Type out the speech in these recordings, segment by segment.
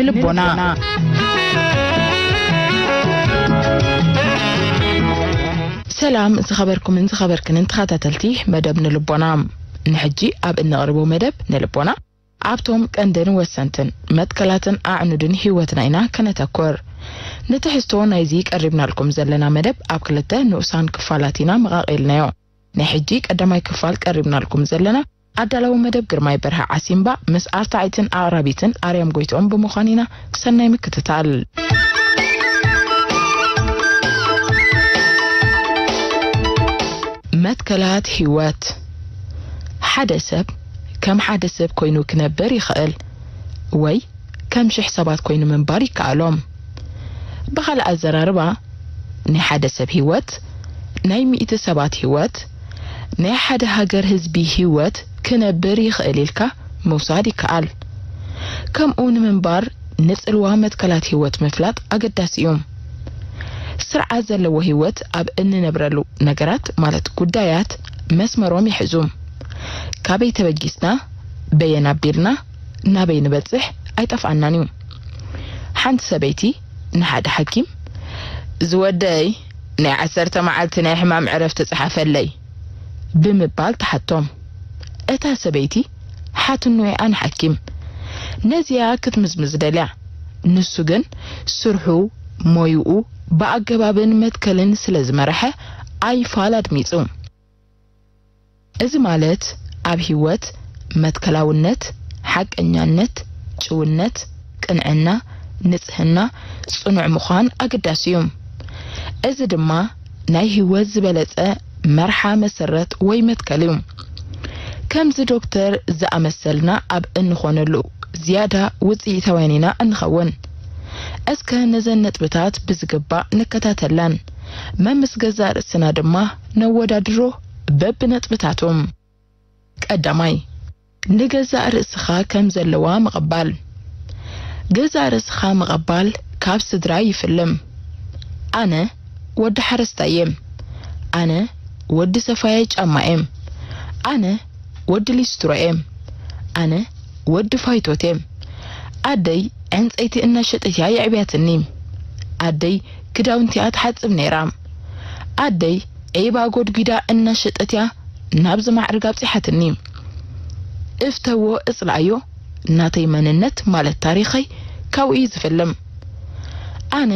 ልቦና። ሰላም ዝኸበርኩምን ዝኸበርክንን ተኸታተልቲ መደብ ንልቦና። ንሕጂ ኣብ እነቕርቦ መደብ ንልቦና ኣብቶም ቀንድን ወሰንትን መትከላትን ኣዕኑድን ህይወትና ኢና ከነተኩር። ንትሕዝቶ ናይዚ ቀሪብናልኩም ዘለና መደብ ኣብ ክልተ ንኡሳን ክፋላት ኢና መቓቒልናዮ። ናይ ሕጂ ቀዳማይ ክፋል ቀሪብናልኩም ዘለና ኣዳላዊ መደብ ግርማይ በርሀ ዓሲምባ ምስ ኣርታዒትን ኣቕራቢትን ኣርያም ጎይትኦም ብምዃን ኢና። ሰናይ ምክትታል። መትከላት ህይወት። ሓደ ሰብ ከም ሓደ ሰብ ኮይኑ ክነብር ይኽእል ወይ ከም ሽሕ ሰባት ኮይኑ ምንባር ይከኣሎም። ብኻልእ ኣዘራርባ ናይ ሓደ ሰብ ህይወት ናይ ሚእቲ ሰባት ህይወት ናይ ሓደ ሃገር ህዝቢ ህይወት ክነብር ይኽእል ኢልካ ምውሳድ ይከኣል። ከምኡ ንምንባር ንጽልዋ መትከላት ህይወት ምፍላጥ ኣገዳሲ እዩ። ስርዓት ዘለዎ ህይወት ኣብ እንነብረሉ ነገራት ማለት ጉዳያት መስመሮም ይሕዙ። ካበይ ተበጊስና በየን ኣቢልና ናበይ ንበጽሕ ኣይጠፍኣናን እዩ። ሓንቲ ሰበይቲ ንሓደ ሓኪም ዝወደይ ናይ ዓሰርተ መዓልቲ ናይ ሕማም ዕረፍቲ ጸሓፈለይ ብምባል ተሓቶም። እታ ሰበይቲ ሓትኖ እያ ንሓኪም ነዚኣ ክትምዝምዝ ደልያ። ንሱ ግን ስርሑ ሞይኡ ብኣገባብን መትከልን ስለ ዝመረሐ ኣይፋል ኣድሚጹ። እዚ ማለት ኣብ ህይወት መትከላውነት፣ ሓቀኛነት፣ ጭውነት፣ ቅንዕና፣ ንጽህና፣ ጽኑዕ ምዃን ኣገዳሲ እዩ። እዚ ድማ ናይ ህይወት ዝበለጸ መርሓ መሰረት ወይ መትከል እዩ። ከምዚ ዶክተር ዝኣመሰልና ኣብ እንኾነሉ ዝያዳ ውጽኢታውያን ኢና እንኸውን። እስከ ነዘን ነጥብታት ብዝግባእ ንከታተላን መምስ ገዛእ ርእስና ድማ ነወዳድሮ በብነጥብታቶም። ቀዳማይ፣ ንገዛእ ርእስኻ ከም ዘለዋ ምቕባል። ገዛእ ርእስኻ ምቕባል ካብ ስድራ ይፍልም። ኣነ ወዲ ሓረስታይ እየ። ኣነ ወዲ ሰፋያይ ጫማ እየ። ኣነ ወዲ ሊስትሮ እየ። ኣነ ወዲ ፋይቶት እየ። ኣደይ ዕንጸይቲ እናሸጠት እያ የዕብያትኒ። ኣደይ ክዳውንቲ እያ ትሓጽብ ነይራ። ኣደይ ዒባ ጎድጒዳ እናሸጠት እያ ናብዚ ማዕርግ ኣብጺሓትኒ። እፍተዎ እጽልኣዮ፣ ናተይ መንነት ማለት ታሪኸይ ካብኡ እዩ ዝፍልም። ኣነ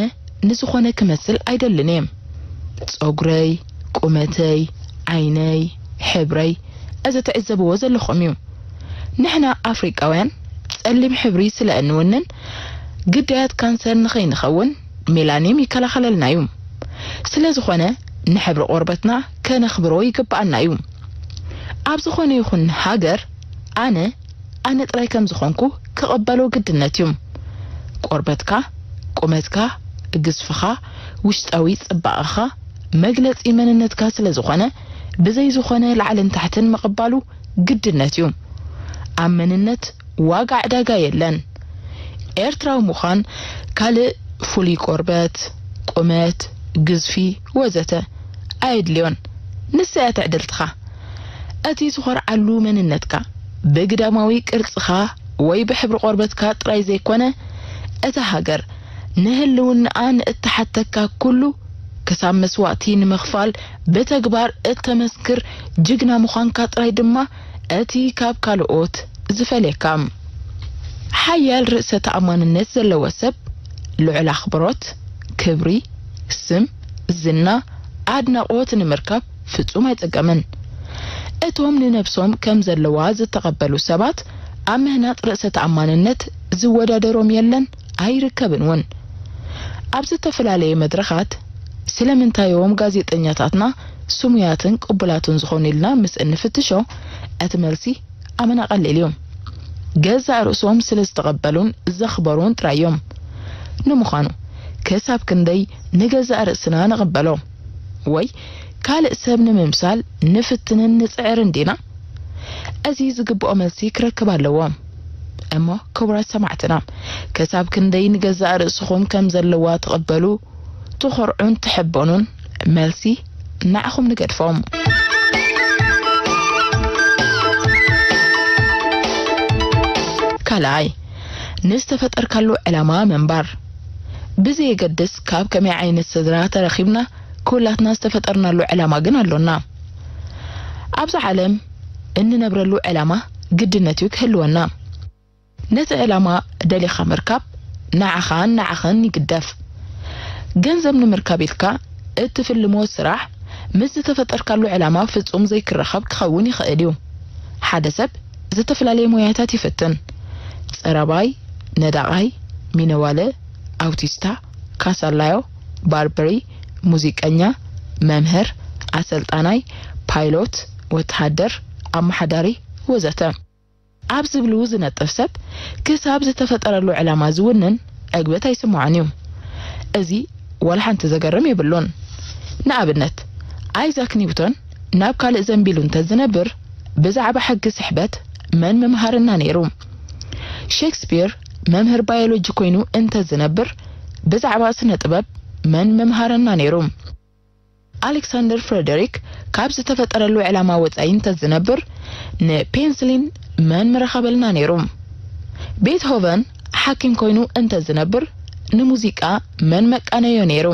ንዝኾነ ክመስል ኣይደልን እየ። ጸጉረይ፣ ቁመተይ፣ ዓይነይ፣ ሕብረይ፣ እዚ ትዕዘብዎ ዘለኹም እዩ። ንሕና ኣፍሪቃውያን ጸሊም ሕብሪ ስለ እንውንን ግዳያት ካንሰር ንኸይንኸውን ሜላኒየም ይከላኸለልና እዩ። ስለ ዝኾነ ንሕብሪ ቆርበትና ከነኽብሮ ይግብኣና እዩ። ኣብ ዝኾነ ይኹን ሃገር ኣነ ኣነ ጥራይ ከም ዝኾንኩ ክቕበሎ ግድነት እዩ። ቆርበትካ፣ ቁመትካ፣ ግዝፍኻ፣ ውሽጣዊ ጽባቐኻ መግለጺ መንነትካ ስለ ዝኾነ ብዘይ ዝኾነ ላዕልን ታሕትን ምቕባሉ ግድነት እዩ። ኣብ መንነት ዋጋ ዕዳጋ የለን። ኤርትራዊ ምዃን ካልእ ፍሉይ ቆርበት፣ ቁመት፣ ግዝፊ ወዘተ ኣየድልዮን። ንሳ እያ ትዕድልትኻ። እቲ ዝኾርዓሉ መንነትካ ብግዳማዊ ቅርጽኻ ወይ ብሕብሪ ቆርበትካ ጥራይ ዘይኮነ፣ እታ ሃገር ንህልውናኣ ንእተሓተካ ኩሉ ክሳብ መስዋእቲ ንምኽፋል ብተግባር እተመስክር ጅግና ምዃንካ ጥራይ ድማ እቲ ካብ ካልኦት ዝፈልየካ። ሓያል ርእሰ ተኣማንነት ዘለዎ ሰብ ልዑል ኣኽብሮት፣ ክብሪ፣ ስም፣ ዝና፣ ኣድናቖት ንምርካብ ፍጹም ኣይጸገምን። እቶም ንነብሶም ከም ዘለዋ ዝተቐበሉ ሰባት ኣብ ምህናጽ ርእሰ ተኣማንነት ዝወዳደሮም የለን፣ ኣይርከብን እውን። ኣብ ዝተፈላለየ መድረኻት ስለምንታይ እዮም ጋዜጠኛታትና ስሙያትን ቅቡላትን ዝኾኑ ኢልና ምስ እንፍትሾ፣ እቲ መልሲ ኣመና ቀሊል እዩ። ገዛእ ርእሶም ስለ ዝተቐበሉን ዘኽበሩን ጥራይ እዮም። ንምዃኑ፣ ክሳብ ክንደይ ንገዛእ ርእስና ንቕበሎ? ወይ ካልእ ሰብ ንምምሳል ንፍትንን ንጽዕርን ዲና? እዚ ዝግብኦ መልሲ ክረክብ ኣለዎ። እሞ ክቡራት ሰማዕትና፣ ክሳብ ክንደይ ንገዛእ ርእስኹም ከም ዘለዋ ትቕበሉ፣ ትኾርዑን ትሕበኑን? መልሲ ንዓኹም ንገድፎም። ካልኣይ፣ ንዝተፈጠርካሉ ዕላማ ምንባር። ብዘየገድስ ካብ ከመይ ዓይነት ስድራ ተረኺብና፣ ኩላትና ዝተፈጠርናሉ ዕላማ ግን ኣሎና። ኣብዛ ዓለም እንነብረሉ ዕላማ ግድነት እዩ ክህልወና። ነቲ ዕላማ ደሊኻ ምርካብ ንዓኻን ንዓኸን ይግደፍ። ገንዘብ ንምርካብ ኢልካ እትፍልሞ ስራሕ ምስ ዝተፈጠርካሉ ዕላማ ፍጹም ዘይክራኸብ ክኸውን ይኽእል እዩ። ሓደ ሰብ ዝተፈላለየ ሞያታት ይፍትን። ጸራባይ፣ ነዳቓይ፣ ሚነዋለ፣ ኣውቲስታ፣ ካሳላዮ፣ ባርበሪ፣ ሙዚቀኛ፣ መምህር፣ ኣሰልጣናይ፣ ፓይሎት፣ ወተሃደር፣ ኣመሓዳሪ፣ ወዘተ። ኣብ ዝብሉ ዝነጥፍ ሰብ ክሳብ ዝተፈጠረሉ ዕላማ ዝውንን ዕግበት ኣይስምዖን እዩ። እዚ ዋላ ሓንቲ ዘገርም የብሉን። ንኣብነት፣ ኣይዛክ ኒውቶን ናብ ካልእ ዘንቢሉ እንተዝነብር ብዛዕባ ሕጊ ስሕበት መን ምምሃረና ነይሩ? ሼክስፒር መምህር ባዮሎጂ ኮይኑ እንተዝነብር ብዛዕባ ስነ ጥበብ መን ምምሃረና ነይሩ? ኣሌክሳንደር ፍረደሪክ ካብ ዝተፈጠረሉ ዕላማ ወጻኢ እንተዝነብር ንፔንስሊን መን ምረኸበልና ነይሩ? ቤትሆቨን ሓኪም ኮይኑ እንተዝነብር ንሙዚቃ መን መቃነዮ ነይሩ?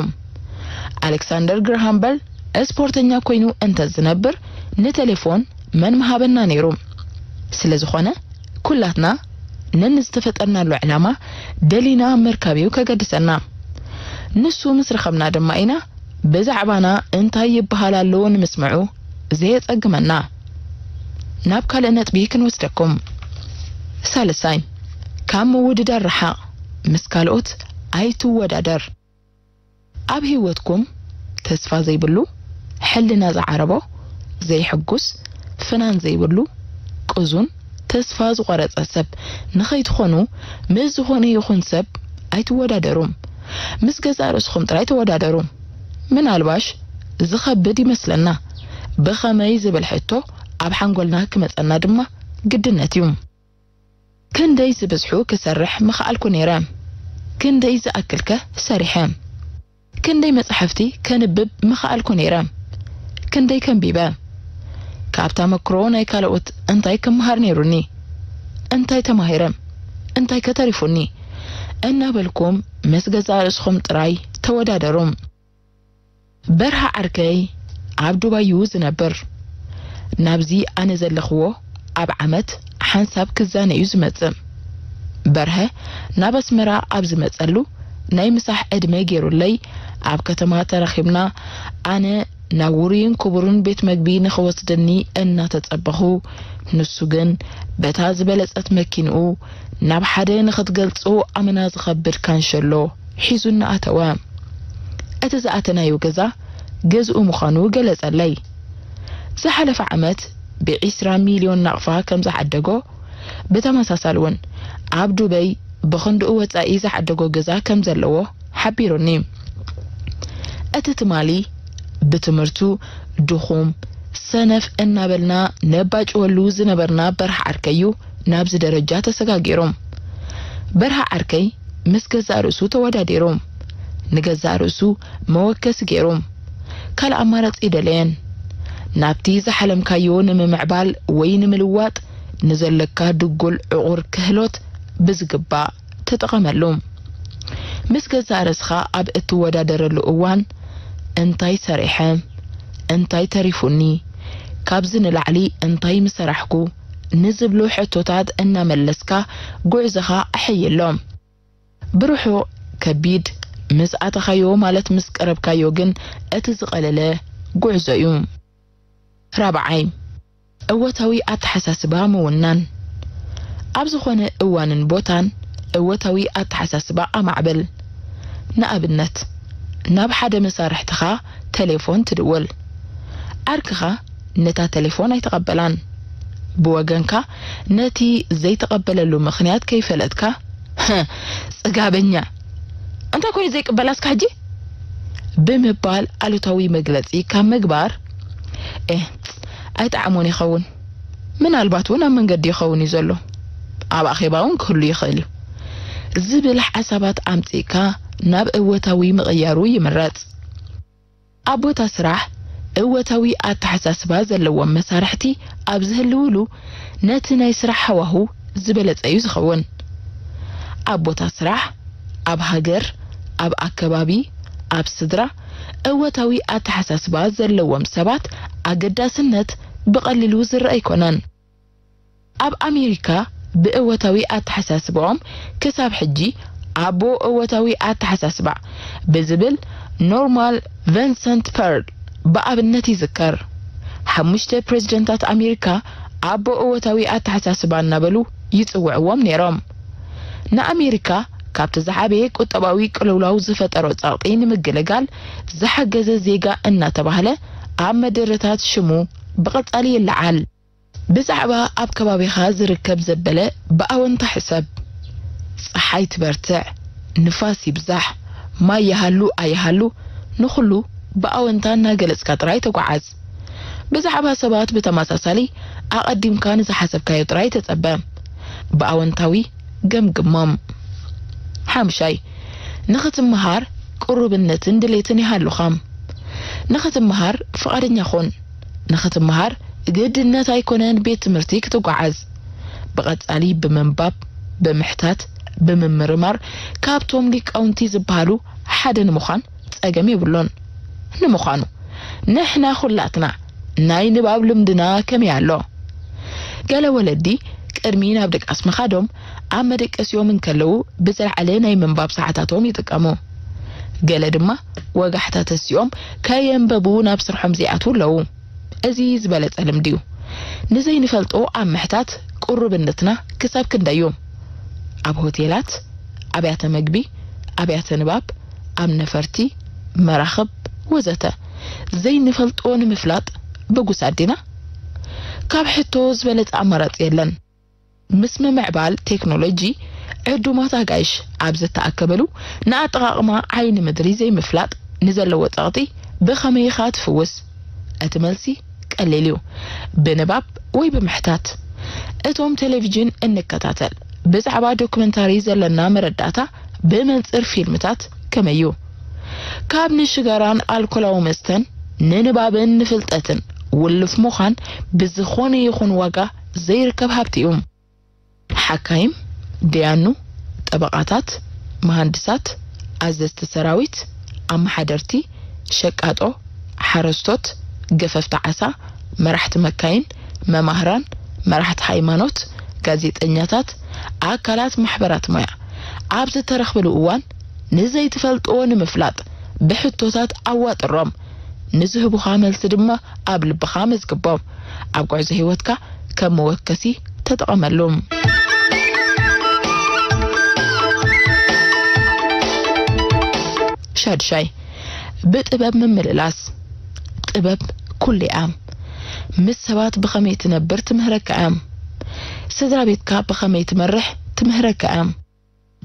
ኣሌክሳንደር ግርሃም በል ስፖርተኛ ኮይኑ እንተዝነብር ንቴሌፎን መን ምሃበና ነይሩ? ስለ ዝኾነ ኩላትና ነንዝተፈጠርናሉ ዕላማ ደሊና ምርካብ እዩ ከገድሰና። ንሱ ምስ ረኸብና ድማ ኢና ብዛዕባና እንታይ ይበሃል ኣሎ ንምስምዑ ዘየጸግመና። ናብ ካልእ ነጥቢ ክንወስደኩም። ሳልሳይ፣ ካብ ምውድዳር ርሓቕ፣ ምስ ካልኦት ኣይትወዳደር። ኣብ ህይወትኩም ተስፋ ዘይብሉ፣ ሕልና ዝዓረቦ፣ ዘይሕጉስ፣ ፍናን ዘይብሉ፣ ቅዙን፣ ተስፋ ዝቖረጸ ሰብ ንኸይትኾኑ ምስ ዝኾነ ይኹን ሰብ ኣይትወዳደሩ። ምስ ገዛእ ርእስኹም ጥራይ ተወዳደሩ። ምናልባሽ ዝኸብድ ይመስለና። ብኸመይ ዝብል ሕቶ ኣብ ሓንጎልና ክመጸና ድማ ግድነት እዩ። ክንደይ ዝበዝሑ ክሰርሕ ምኸኣልኩ ነይረ? ክንደይ ዝኣክልከ ሰሪሐ? ክንደይ መጻሕፍቲ ከንብብ ምኸኣልኩ ነይረ? ክንደይ ከንቢበ? ካብ ተመክሮ ናይ ካልኦት እንታይ ክመሃር ነይሩኒ? እንታይ ተማሂረ? እንታይ ከተሪፉኒ? እናበልኩም ምስ ገዛእ ርእስኹም ጥራይ ተወዳደሩ። በርሃ ዓርከይ ኣብ ዱባይ እዩ ዝነብር። ናብዚ ኣነ ዘለኽዎ ኣብ ዓመት ሓንሳብ ክዛነ እዩ ዝመጽእ። በርሀ ናብ ኣስመራ ኣብ ዝመጸሉ ናይ ምሳሕ ዕድመ ገይሩለይ ኣብ ከተማ ተራኺብና ኣነ ናብ ውሩይን ክቡርን ቤት መግቢ ንኽወስደኒ እናተጸበኹ፣ ንሱ ግን በታ ዝበለጸት መኪንኡ ናብ ሓደ ንኽትገልጾ ኣመና ዝኸብድ ካንሸሎ ሒዙ እናኣተወ። እቲ ዝኣተናዮ ገዛ ገዝኡ ምዃኑ ገለጸለይ። ዝሓለፈ ዓመት ብዒስራ ሚልዮን ናቕፋ ከም ዝዓደጎ፣ ብተመሳሳሊ እውን ኣብ ዱበይ ብኽንድኡ ወጻኢ ዝዓደጎ ገዛ ከም ዘለዎ ሓቢሩኒ። እቲ ትማሊ ብትምህርቱ ድኹም፣ ሰነፍ እናበልና ነባጭወሉ ዝነበርና በርሃ ዓርከይ እዩ ናብዚ ደረጃ ተሰጋጊሩ። በርሃ ዓርከይ ምስ ገዛእ ርእሱ ተወዳዲሩ፣ ንገዛእ ርእሱ መወከሲ ገይሩ፣ ካልእ ኣማራጺ ኣይደለየን። ናብቲ ዝሓለምካዮ ንምምዕባል ወይ ንምልዋጥ ንዘለካ ድጉል ዕቑር ክህሎት ብዝግባእ ተጠቐመሉ። ምስ ገዛእ ርእስኻ ኣብ እትወዳደረሉ እዋን፣ እንታይ ሰሪሐ? እንታይ ተሪፉኒ? ካብዚ ንላዕሊ እንታይ ምሰራሕኩ? ንዝብሉ ሕቶታት እናመለስካ ጉዕዞኻ ኣሐይሎ። ብርሑቕ ከቢድ ምስ ኣተኻዮ ማለት ምስ ቀረብካዮ ግን እቲ ዝቐለለ ጉዕዞ እዩ። ራብዓይ፣ እወታዊ ኣተሓሳስባ ምውናን። ኣብ ዝኾነ እዋንን ቦታን እወታዊ ኣተሓሳስባ ኣማዕብል። ንኣብነት፣ ናብ ሓደ መሳርሕትኻ ተሌፎን ትድውል። ዓርክኻ ነታ ተሌፎን ኣይትቐበላን። ብወገንካ ነቲ ዘይትቐበለሉ ምኽንያት ከይፈለጥካ፣ "ጽጋበኛ፣ እንታይ ኮይኑ ዘይቅበላ እስካ ሕጂ?" ብምባል ኣሉታዊ መግለጺ ካብ ምግባር፣ "ኤህ፣ ኣይጠዓሞን ይኸውን፣ ምናልባት እውን ኣብ መንገዲ ይኸውን እዩ ዘሎ፣ ኣብ ኣኼባ እውን ክህሉ ይኽእል እዩ" ዝብል ሓሳባት ኣምጺእካ ናብ እወታዊ ምቕያሩ ይምረጽ። ኣብ ቦታ ስራሕ እወታዊ ኣተሓሳስባ ዘለዎም መሳርሕቲ ኣብ ዝህልውሉ፣ ነቲ ናይ ስራሕ ሃዋሁ ዝበለጸ እዩ ዝኸውን። ኣብ ቦታ ስራሕ፣ ኣብ ሃገር፣ ኣብ ኣከባቢ፣ ኣብ ስድራ፣ እወታዊ ኣተሓሳስባ ዘለዎም ሰባት ኣገዳስነት ብቐሊሉ ዝረአ ኣይኮነን። ኣብ ኣሜሪካ ብእወታዊ ኣተሓሳስባኦም ክሳብ ሕጂ ኣቦ እወታዊ ኣተሓሳስባ ብዝብል ኖርማን ቨንሰንት ፐርል ብኣብነት ይዝከር። ሓሙሽተ ፕሬዝደንታት ኣሜሪካ ኣቦ እወታዊ ኣተሓሳስባ እናበሉ ይጽውዕዎም ነይሮም። ንኣሜሪካ ካብቲ ዝዓበየ ቁጠባዊ ቅልውላው ዝፈጠሮ ጸቕጢ ንምግልጋል ዝሓገዘ ዜጋ እናተባህለ ኣብ መደረታት ሽሙ ብቐጻሊ ይለዓል። ብዛዕባ ኣብ ከባቢኻ ዝርከብ ዘበለ ብኣወንታ ሕሰብ። ጸሓይ ትበርትዕ፣ ንፋስ ይብዛሕ፣ ማይ ይሃሉ ኣይሃሉ፣ ንኹሉ ብኣወንታ እናገለጽካ ጥራይ ተጓዓዝ። ብዛዕባ ሰባት ብተመሳሳሊ ኣቐዲምካ ንዝሓሰብካዮ ጥራይ ተጸበ። ብኣወንታዊ ገምግሞም። ሓምሻይ፣ ንኽትመሃር ቅሩብነትን ድሌትን ይሃሉኻ። ንኽትመሃር ፍቓደኛ ኹን። ንኽትመሃር ግድነት ኣይኮነን ቤት ትምህርቲ ክትጓዓዝ። ብቐጻሊ ብምንባብ፣ ብምሕታት፣ ብምምርማር ካብቶም ሊቃውንቲ ዝበሃሉ ሓደ ንምዃን ጸገም የብሉን። ንምዃኑ ንሕና ኩላትና ናይ ንባብ ልምድና ከመይ ኣሎ? ገለ ወለዲ ቅድሚ ናብ ድቃስ ምኻዶም ኣብ መደቀሲኦም እንከለዉ ብዝለዓለ ናይ ምንባብ ሰዓታቶም ይጥቀሙ። ገለ ድማ ወጋሕታ ተሲኦም ከየንበቡ ናብ ስርሖም ዘይኣትዉ ኣለዉ። እዚ ዝበለጸ ልምዲ እዩ። ንዘይንፈልጦ ኣብ ምሕታት ቅሩብነትና ክሳብ ክንደይ እዩ? ኣብ ሆቴላት፣ ኣብያተ መግቢ፣ ኣብያተ ንባብ፣ ኣብ ነፈርቲ፣ መራኽብ ወዘተ ዘይንፈልጦ ንምፍላጥ ብጉሳት ዲና? ካብ ሕቶ ዝበለጸ ኣማራጺ የለን። ምስ ምምዕባል ቴክኖሎጂ ዕዱማት ኣጋይሽ ኣብ ዝተኣከበሉ ንኣጠቓቕማ ዓይኒ ምድሪ ዘይምፍላጥ ንዘለዎ ጸቕጢ ብኸመይ ኢኻ ትፍውስ? እቲ መልሲ ቀሊል እዩ። ብንባብ ወይ ብምሕታት። እቶም ቴሌቪዥን እንከታተል ብዛዕባ ዶክመንታሪ ዘለና መረዳእታ ብመንጽር ፊልምታት ከመይ እዩ? ካብ ንሽጋራን ኣልኮላዊ መስተን ንንባብን ንፍልጠትን ውልፍ ምዃን ብዝኾነ ይኹን ዋጋ ዘይርከብ ሃብቲ እዩ። ሓካይም፣ ደያኑ፣ ጠበቓታት፣ መሃንድሳት፣ ኣዘዝቲ ሰራዊት፣ ኣመሓደርቲ፣ ሸቃጦ፣ ሓረስቶት፣ ገፈፍቲ ዓሳ፣ መራሕቲ መካይን፣ መማህራን፣ መራሕቲ ሃይማኖት፣ ጋዜጠኛታት፣ ኣካላት ማሕበራት ሞያ ኣብ ዝተረኽብሉ እዋን ንዘይትፈልጥዎ ንምፍላጥ ብሕቶታት ኣዋጥሮም። ንዝህቡኻ መልሲ ድማ ኣብ ልብኻ መዝግቦም። ኣብ ጉዕዞ ህይወትካ ከም መወከሲ ተጠቐመሉ። ሻድሻይ፣ ብጥበብ ምምልላስ። ጥበብ ኩሉ እያ። ምስ ሰባት ብኸመይ ትነብር ትምህረካ እያ። ስድራ ቤትካ ብኸመይ ትመርሕ ትምህረካ እያ።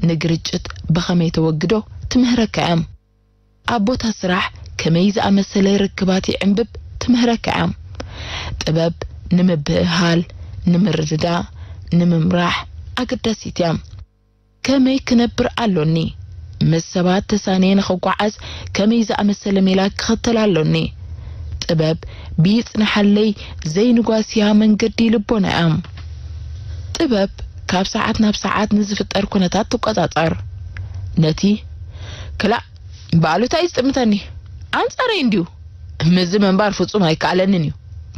ንግርጭት ብኸመይ ተወግዶ ትምህረካ እያ። ኣብ ቦታ ስራሕ ከመይ ዝኣመሰለ ርክባት ይዕንብብ ትምህረካ እያ። ጥበብ ንምብህሃል፣ ንምርድዳእ፣ ንምምራሕ ኣገዳሲት እያ። ከመይ ክነብር ኣሎኒ? ምስ ሰባት ተሳንየ ንኽጓዓዝ ከመይ ዝኣመሰለ ሜላ ክኽተል ኣሎኒ? ጥበብ ብይጽንሓለይ ዘይንጓስያ መንገዲ ልቦና እያ። ጥበብ ካብ ሰዓት ናብ ሰዓት ንዝፍጠር ኩነታት ትቆጻጸር። ነቲ ክላእ ብኣሉታ እዩ ዝጥምተኒ፣ ኣንጻረይ እንድዩ፣ ምስዚ ምንባር ፍጹም ኣይከኣለንን እዩ፣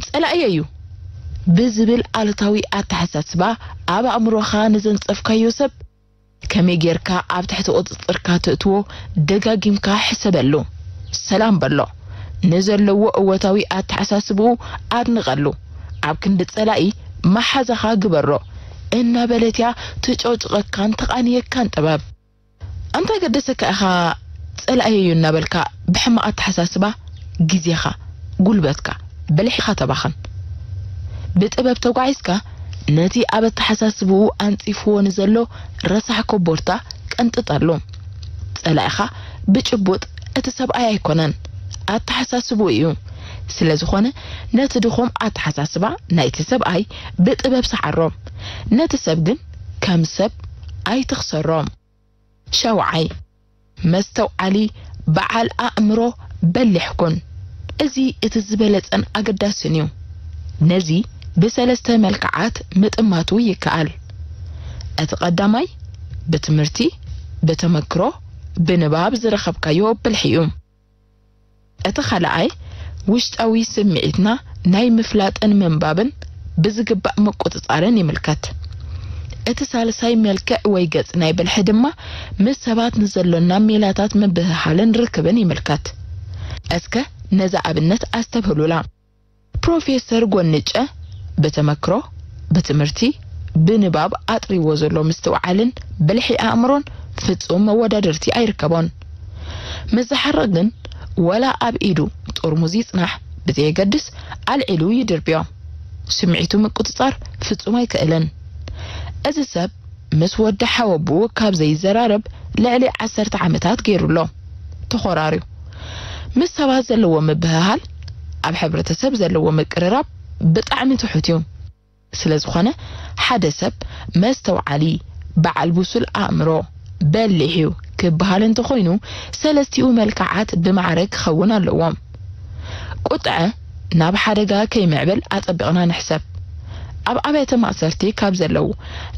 ጸላእየ እዩ ብዝብል ኣሉታዊ ኣተሓሳስባ ኣብ ኣእምሮኻ ንዘንጸፍካዮ ሰብ ከመይ ጌርካ ኣብ ትሕቲ ቁጽጽርካ ተእትዎ ደጋጊምካ ሕሰበሉ። ሰላም በሎ። ንዘለዎ እወታዊ ኣተሓሳስብኡ ኣድንቐሉ። ኣብ ክንዲ ጸላኢ መሓዛኻ ግበሮ። እናበለት እያ ትጨውጭቐካን ተቓንየካን ጥበብ። ኣንታ ገደሰካ ኢኻ ጸላእየዩ እናበልካ ብሕማቕ ኣተሓሳስባ ግዜኻ፣ ጉልበትካ፣ ብልሒኻ ተባኽን። ብጥበብ ተጓዒዝካ ነቲ ኣብ ኣተሓሳስብኡ ኣንጺፍዎ ንዘሎ ረሳሕ ኮቦርታ ቀንጥጠሉ። ጸላኢኻ ብጭቡጥ እቲ ሰብኣይ ኣይኮነን፣ ኣተሓሳስብኡ እዩ። ስለ ዝኾነ ነቲ ድኹም ኣተሓሳስባ ናይቲ ሰብኣይ ብጥበብ ሰዓሮ። ነቲ ሰብ ግን ከም ሰብ ኣይትኽሰሮ። ሸውዓይ፣ መስተውዓሊ በዓል ኣእምሮ በሊሕ ኩን። እዚ እቲ ዝበለጸን ኣገዳስን እዩ። ነዚ ብሰለስተ መልክዓት ምጥማቱ ይከኣል። እቲ ቀዳማይ ብትምህርቲ፣ ብተመክሮ፣ ብንባብ ዝረኸብካዮ ብልሒ እዩ። እቲ ካልኣይ ውሽጣዊ ስምዒትና ናይ ምፍላጥን ምንባብን ብዝግባእ ምቁጽጻርን ይምልከት። እቲ ሳልሳይ መልክዕ ወይ ገጽ ናይ ብልሒ ድማ ምስ ሰባት ንዘሎና ሜላታት ምብህሃልን ርክብን ይምልከት። እስከ ነዛ ኣብነት ኣስተብህሉላ። ፕሮፌሰር ጎንጨ ብተመክሮ፣ ብትምህርቲ፣ ብንባብ ኣጥሪዎ ዘሎ ምስትውዓልን ብልሒ ኣእምሮን ፍጹም መወዳድርቲ ኣይርከቦን። ምስ ዝሓርቕ ግን ወላ ኣብ ኢዱ ጥርሙዝ ይጽናሕ ብዘየገድስ ኣልዒሉ ይድርብዮ። ስምዒቱ ምቁጽጻር ፍጹም ኣይክእልን። እዚ ሰብ ምስ ወዲ ሓወቡኡ ካብ ዘይዘራረብ ልዕሊ ዓሰርተ ዓመታት ገይሩ ኣሎ። ተኾራርዩ። ምስ ሰባት ዘለዎ ምብህሃል፣ ኣብ ሕብረተሰብ ዘለዎ ምቅርራብ ብጣዕሚ ትሑት እዩ። ስለ ዝኾነ ሓደ ሰብ መስተውዓሊ፣ በዓል ብሱል ኣእምሮ፣ በሊሕ እዩ ክበሃል እንተኾይኑ ሰለስቲኡ መልክዓት ብማዕረ ክኸውን ኣለዎም። ቁጥዐ ናብ ሓደጋ ከይምዕብል ኣጸቢቕና ንሕሰብ። ኣብ ኣብያተ ማእሰርቲ ካብ ዘለዉ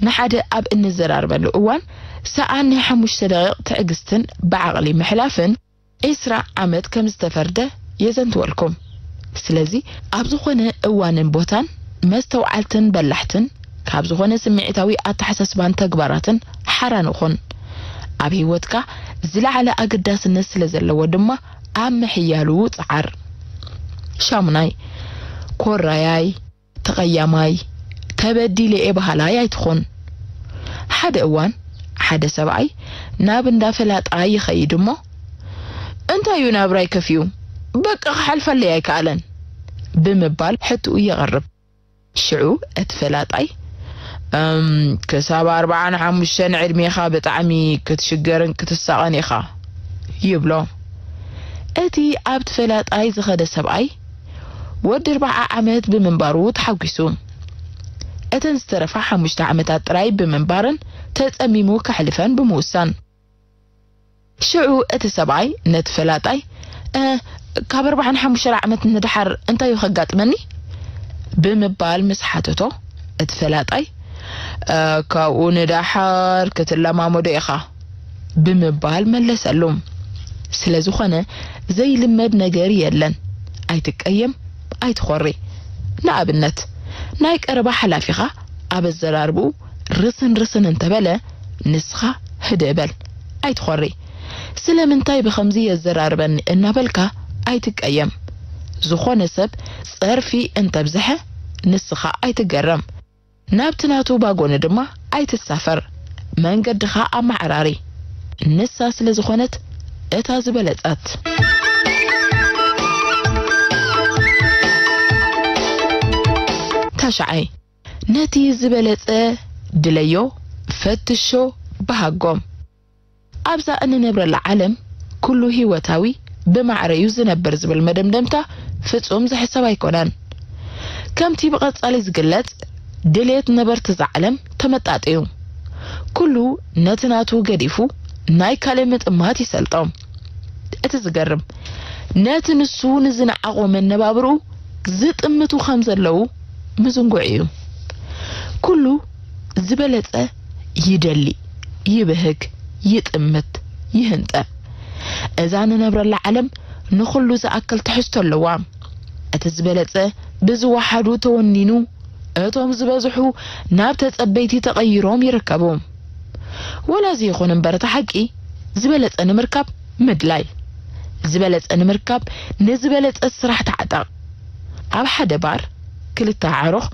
ንሓደ ኣብ እንዘራርበሉ እዋን ሰኣን ናይ ሓሙሽተ ደቂቕ ትዕግስትን ብዓቕሊ ምሕላፍን ዒስራ ዓመት ከም ዝተፈርደ የዘንትወልኩም። ስለዚ ኣብ ዝኾነ እዋንን ቦታን መስተውዓልትን በላሕትን ካብ ዝኾነ ስምዒታዊ ኣተሓሳስባን ተግባራትን ሓራ ንኹን። ኣብ ህይወትካ ዝለዓለ ኣገዳስነት ስለ ዘለዎ ድማ ኣብ ምሕያሉ ጸዓር። ሻሙናይ፣ ኮራያይ፣ ተቐያማይ፣ ተበዲለ እየ በሃላይ ኣይትኹን። ሓደ እዋን ሓደ ሰብኣይ ናብ እንዳ ፈላጣ ይኸይድ እሞ፣ "እንታይ እዩ ናብራይ ከፊኡ? በቃ ክሓልፈለይ ኣይከኣለን" ብምባል ሕትኡ የቕርብ። ሽዑ እቲ ፈላጣይ፣ "እም፣ ክሳብ ኣርብዓን ሓሙሽተን ዕድሜኻ ብጣዕሚ ክትሽገርን ክትሳቐን ኢኻ" ይብሎ። እቲ ኣብቲ ፈላጣይ ዝኸደ ሰብኣይ ወዲ ኣርብዓ ዓመት ብምንባሩ ተሓጒሱ። እተን ዝተረፋ ሓሙሽተ ዓመታት ጥራይ ብምንባረን ተጸሚሙ ከሕልፈን ብምውሳን። ሽዑ እቲ ሰብኣይ ነቲ ፈላጣይ፣ "እ፣ ካብ ኣርብዓን ሓሙሽተን ዓመት ንደሓር እንታይ እዩ ከጋጥመኒ?" ብምባል ምስ ሓተቶ፣ እቲ ፈላጣይ፣ "እ፣ ካብኡ ንደሓር ክትለማመዶ ኢኻ" ብምባል መለሰሉ። ስለ ዝኾነ ዘይልመድ ነገር የለን። ኣይትቀየም፣ ኣይትኾሪ። ንኣብነት፣ ናይ ቀረባ ሓላፊኻ ኣብ ኣዘራርብኡ ርስን ርስን እንተበለ፣ ንስኻ ህድእ በል፣ ኣይትኾሪ። ስለምንታይ ብኸምዚ የዘራርበኒ እናበልካ ኣይትቀየም። ዝኾነ ሰብ ጸርፊ እንተብዝሐ፣ ንስኻ ኣይትገረም። ናብቲ ናቱ ባጎኒ ድማ ኣይትሳፈር። መንገድኻ ኣመዓራሪ። ንሳ ስለ ዝኾነት እታ ዝበለጸት። ታሽዓይ፣ ነቲ ዝበለጸ ድለዮ፣ ፈትሾ፣ በሃጎ። ኣብዛ እንነብረላ ዓለም ኩሉ ህይወታዊ ብማዕረ እዩ ዝነብር ዝብል መደምደምታ ፍጹም ዝሕሰብ ኣይኮነን። ከምቲ ብቐጻሊ ዝግለጽ፣ ድሌት ነበርቲ እዛ ዓለም ተመጣጢ እዩ። ኩሉ ነቲ ናቱ ገዲፉ ናይ ካልእ ምጥማት ይሰልጦ። እቲ ዝገርም፣ ነቲ ንሱ ንዝነዓቖ መነባብርኡ ዝጥምቱ ከም ዘለዉ ምዝንጉዕ እዩ። ኩሉ ዝበለጸ ይደሊ፣ ይብህግ፣ ይጥምት፣ ይህንጠ። እዛ ንነብረላ ዓለም ንኹሉ ዝኣክል ትሕዝቶ ኣለዋ። እቲ ዝበለጸ ብዝወሓዱ ተወኒኑ፣ እቶም ዝበዝሑ ናብ ተጸበይቲ ተቐይሮም ይርከቡ። ወላ እዚ ይኹን እምበር፣ እቲ ሓቂ ዝበለጸ ንምርካብ ምድላይ፣ ዝበለጸ ንምርካብ ንዝበለጸ ስራሕ ተዓጠቕ። ኣብ ሓደ ባር ክልተ ኣዕሩኽ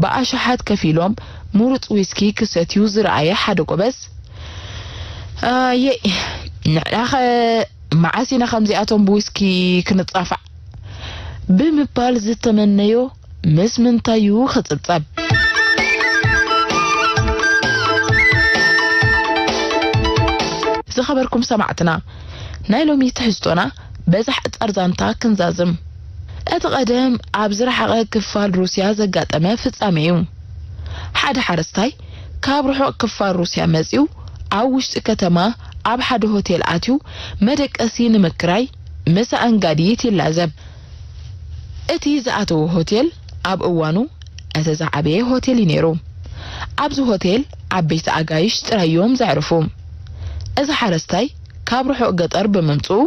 ብኣሽሓት ከፊሎም ምሩጽ ዊስኪ ክሰትዩ ዝረኣየ ሓደ ጎበዝ፣ "ኣየይ፣ ንሕናኸ መዓስ ኢና ከምዚኣቶም ብዊስኪ ክንጻፋዕ?" ብምባል ዝተመነዮ ምስ ምንታይ እዩ ክጽብጸብ? ዝኸበርኩም ሰማዕትና፣ ናይ ሎሚ ትሕዝቶና በዛ ሓጻር ዛንታ ክንዛዝም። እቲ ቀደም ኣብ ዝረሓቐ ክፋል ሩስያ ዘጋጠመ ፍጻሜ እዩ። ሓደ ሓረስታይ ካብ ርሑቕ ክፋል ሩስያ መጺኡ ኣብ ውሽጢ ከተማ ኣብ ሓደ ሆቴል ኣትዩ መደቀሲ ንምክራይ ምስ ኣንጋዲት ይላዘብ። እቲ ዝኣተዎ ሆቴል ኣብ እዋኑ እቲ ዝዓበየ ሆቴል እዩ ነይሩ። ኣብዚ ሆቴል ዓበይቲ ኣጋይሽ ጥራይ እዮም ዘዕርፉ። እዚ ሓረስታይ ካብ ርሑቕ ገጠር ብምምጽኡ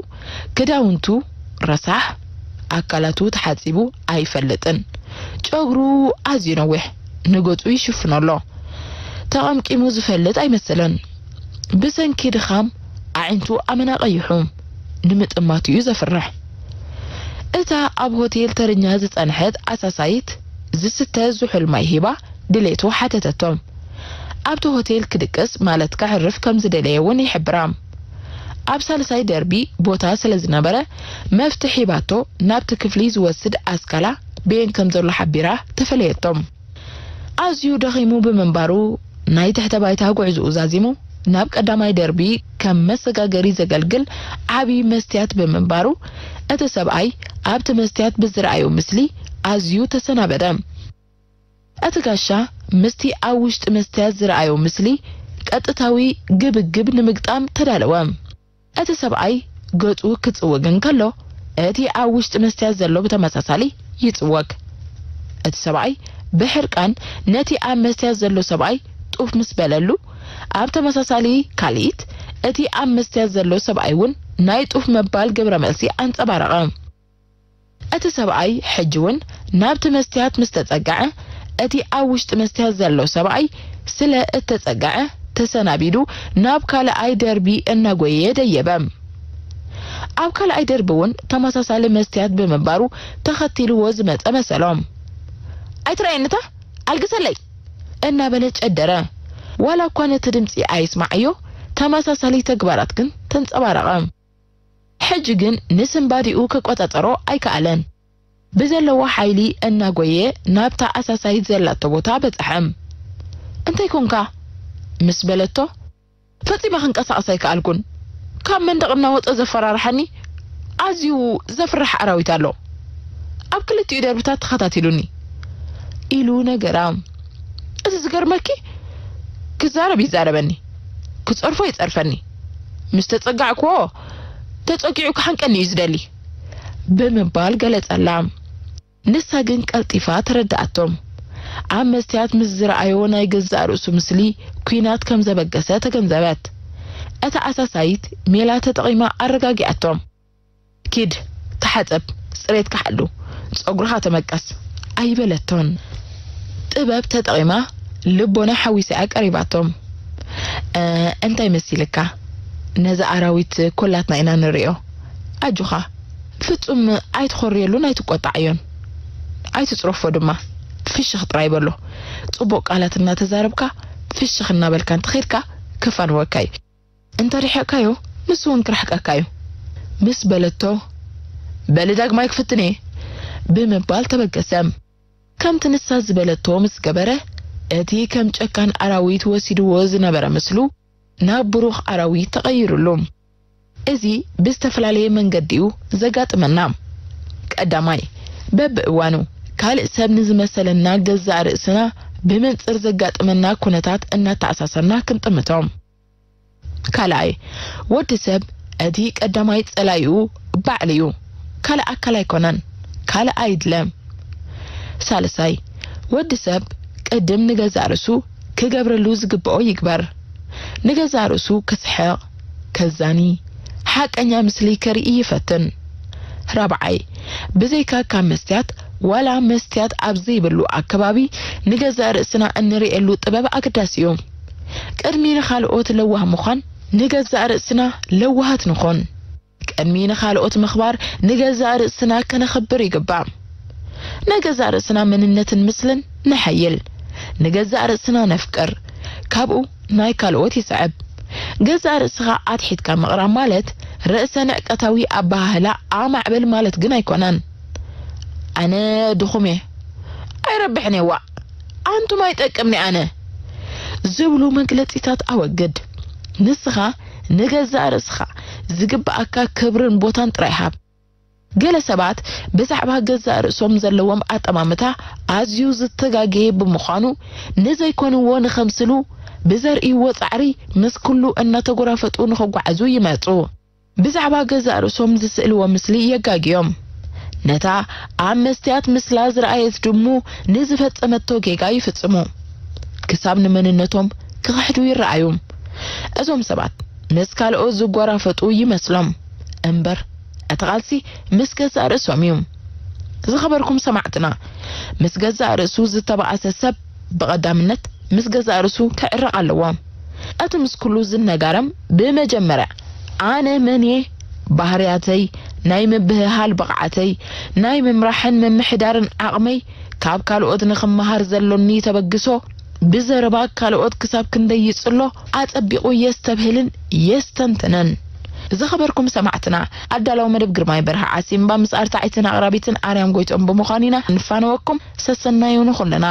ክዳውንቱ ረሳሕ፣ ኣካላቱ ተሓጺቡ ኣይፈልጥን። ጨጉሩ ኣዝዩ ነዊሕ፣ ንገጹ ይሽፍኖ ኣሎ። ተቐምቂሙ ዝፈልጥ ኣይመስልን። ብሰንኪ ድኻም ኣዒንቱ ኣመና ቀይሑ፣ ንምጥማቱ እዩ ዘፍርሕ። እታ ኣብ ሆቴል ተርኛ ዝጸንሐት ኣሳሳይት ዝስተ ዝሑል ማይ ሂባ ድሌቱ ሓተተቶም። ኣብቲ ሆቴል ክድቅስ ማለት ከዕርፍ ከም ዝደለየ እውን ይሕብራ። ኣብ ሳልሳይ ደርቢ ቦታ ስለ ዝነበረ መፍትሕ ሂባቶ ናብቲ ክፍሊ ዝወስድ ኣስካላ ብየን ከም ዘሎ ሓቢራ ተፈለየቶም። ኣዝዩ ደኺሙ ብምንባሩ ናይ ትሕተ ባይታ ጉዕዝኡ ዛዚሙ ናብ ቀዳማይ ደርቢ ከም መሰጋገሪ ዘገልግል ዓቢ መስትያት ብምንባሩ እቲ ሰብኣይ ኣብቲ መስትያት ብዝረኣዮ ምስሊ ኣዝዩ ተሰናበደ። እቲ ጋሻ ምስቲ ኣብ ውሽጢ መስትያት ዝረኣዮ ምስሊ ቀጥታዊ ግብግብ ንምግጣም ተዳለወ። እቲ ሰብኣይ ገጹ ክጽወግ እንከሎ እቲ ኣብ ውሽጢ መስትያት ዘሎ ብተመሳሳሊ ይጽወግ። እቲ ሰብኣይ ብሕርቃን ነቲ ኣብ መስትያት ዘሎ ሰብኣይ ጡፍ ምስ በለሉ ኣብ ተመሳሳሊ ካልኢት እቲ ኣብ መስትያት ዘሎ ሰብኣይ እውን ናይ ጡፍ ምባል ግብረ መልሲ ኣንጸባረቐ። እቲ ሰብኣይ ሕጂ እውን ናብቲ መስትያት ምስ ተጸግዐ እቲ ኣብ ውሽጢ መስትያት ዘሎ ሰብኣይ ስለ እተጸግዐ ተሰናቢዱ ናብ ካልኣይ ደርቢ እናጎየ ደየበ። ኣብ ካልኣይ ደርቢ እውን ተመሳሳሊ መስትያት ብምንባሩ ተኸቲልዎ ዝመጸ መሰሎም። ኣይትረኣየንታ ኣልግሰለይ እናበለ ጨደረ። ዋላ እኳ ነቲ ድምፂ ኣይስማዓዮ ተመሳሳሊ ተግባራት ግን ተንጸባረቐ። ሕጂ ግን ንስንባዲኡ ክቆጻጸሮ ኣይከኣለን። ብዘለዎ ሓይሊ እናጎየ ናብታ ኣሳሳይት ዘላቶ ቦታ በጽሐ። እንታይ ኮንካ ምስ በለቶ ፈጺመ ክንቀሳቐስ ኣይከኣልኩን። ካብ መንደቕ እናወጸ ዘፈራርሓኒ ኣዝዩ ዘፍርሕ ኣራዊት ኣሎ። ኣብ ክልቲኡ ደርብታት ተኸታቲሉኒ ኢሉ ነገራ። እቲ ዝገርመኪ ክዛረብ ይዛረበኒ፣ ክጸርፎ ይጸርፈኒ። ምስ ተጸጋዕክዎ ተጸጊዑ ክሓንቀኒ እዩ ዝደሊ ብምባል ገለጸላ። ንሳ ግን ቀልጢፋ ተረድኣቶም። ኣብ መስትያት ምስ ዝረኣዮ ናይ ገዛእ ርእሱ ምስሊ ኲናት ከም ዘበገሰ ተገንዘበት። እታ ኣሳሳይት ሜላ ተጠቒማ ኣረጋጊኣቶም። ኪድ ተሓጸብ፣ ጽሬትካ ሓሉ፣ ጸጉርኻ ተመቀስ ኣይበለቶን። ጥበብ ተጠቒማ ልቦና ሓዊሳ እያ ቀሪባቶም። እ፣ እንታይ መሲልካ? ነዚ ኣራዊት ኩላትና ኢና ንሪኦ። ኣጆኻ፣ ፍጹም ኣይትኾርየሉን ኣይትቆጣዓዮን። ኣይትጽረፎ ድማ። ፍሽኽ ጥራይ በሎ። ጽቡቕ ቃላት እናተዛረብካ ፍሽኽ እናበልካ እንተኸድካ ከፋንወካ እዩ። እንተ ርሒቕካዮ ንሱ እውን ክርሕቀካ እዩ ምስ በለቶ፣ በሊ ዳግማይ ክፍትን እየ ብምባል ተበገሰ። ከምቲ ንሳ ዝበለቶ ምስ ገበረ፣ እቲ ከም ጨካን ኣራዊት ወሲድዎ ዝነበረ ምስሉ ናብ ብሩኽ ኣራዊት ተቐይሩሉ። እዚ ብዝተፈላለየ መንገዲ እዩ ዘጋጥመና። ቀዳማይ፣ በብእዋኑ ካልእ ሰብ ንዝመሰለና ገዛእ ርእስና ብመንጽር ዘጋጥመና ኩነታት እናተኣሳሰርና ክንጥምቶ። ካልኣይ፣ ወዲ ሰብ እቲ ቀዳማይ ጸላኢኡ ባዕሉ እዩ። ካልእ ኣካል ኣይኮነን። ካልእ ኣይድለ። ሳልሳይ፣ ወዲ ሰብ ቅድም ንገዛእ ርእሱ ክገብረሉ ዝግብኦ ይግበር። ንገዛእ ርእሱ ክስሕቕ፣ ከዛኒ፣ ሓቀኛ ምስሊ ከርኢ ይፈትን። ራብዓይ፣ ብዘይካ ካብ መስትያት ዋላ መስትያት ኣብ ዘይብሉ ኣከባቢ ንገዛእ ርእስና እንርእየሉ ጥበብ ኣገዳሲ እዩ። ቅድሚ ንኻልኦት ለዋህ ምዃን ንገዛእ ርእስና ለዋሃት ንኹን። ቅድሚ ንኻልኦት ምኽባር ንገዛእ ርእስና ከነኽብር ይግባእ። ንገዛእ ርእስና መንነትን ምስልን ነሐይል። ንገዛእ ርእስና ነፍቅር። ካብኡ ናይ ካልኦት ይስዕብ። ገዛእ ርእስኻ ኣትሒትካ ምቕራብ ማለት ርእሰ ንዕቀታዊ ኣበሃህላ ኣማዕብል ማለት ግን ኣይኮነን። ኣነ ድኹም እየ፣ ኣይረብሕን እየ፣ ዋእ፣ ኣንቱም ኣይጠቅምኒ ኣነ ዝብሉ መግለጺታት ኣወግድ። ንስኻ ንገዛእ ርእስኻ ዝግብኣካ ክብርን ቦታን ጥራይ ሃብ። ገለ ሰባት ብዛዕባ ገዛእ ርእሶም ዘለዎም ኣጠማምታ ኣዝዩ ዝተጋገየ ብምዃኑ፣ ንዘይኮንዎ ንኸምስሉ ብዘርእይዎ ጻዕሪ ምስ ኩሉ እናተጎራፈጡ ንኽጓዓዙ ይመርጹ። ብዛዕባ ገዛእ ርእሶም ዝስእልዎ ምስሊ የጋግዮም። ነታ ኣብ መስትያት ምስላ ዝረኣየት ድሙ ንዝፈጸመቶ ጌጋ ይፍጽሙ። ክሳብ ንመንነቶም ክኽሕዱ ይረኣዩ። እዞም ሰባት ምስ ካልኦት ዝጎራፈጡ ይመስሎም እምበር፣ እቲ ቃልሲ ምስ ገዛእ ርእሶም እዩ። ዝኸበርኩም ሰማዕትና፣ ምስ ገዛእ ርእሱ ዝተባእሰ ሰብ ብቐዳምነት ምስ ገዛእ ርእሱ ክዕረቕ ኣለዎ። እቲ ምስ ኩሉ ዝነጋረም ብመጀመርያ ኣነ መን እየ፣ ባህርያተይ፣ ናይ ምብህሃል ብቕዓተይ፣ ናይ ምምራሕን ምምሕዳርን ዓቕመይ፣ ካብ ካልኦት ንኽመሃር ዘሎኒ ተበግሶ፣ ብዘረባ ካልኦት ክሳብ ክንደይ ይጽሎ ኣጸቢቑ የስተብህልን የስተንትንን። ዝኸበርኩም ሰማዕትና፣ ኣዳላዊ መደብ ግርማይ በርሃ ዓሲምባ ምስ ኣርታዒትን ኣቕራቢትን ኣርያም ጎይቶም ብምዃን ኢና ንፋነወኩም። ሰሰናዩ ንኹልና።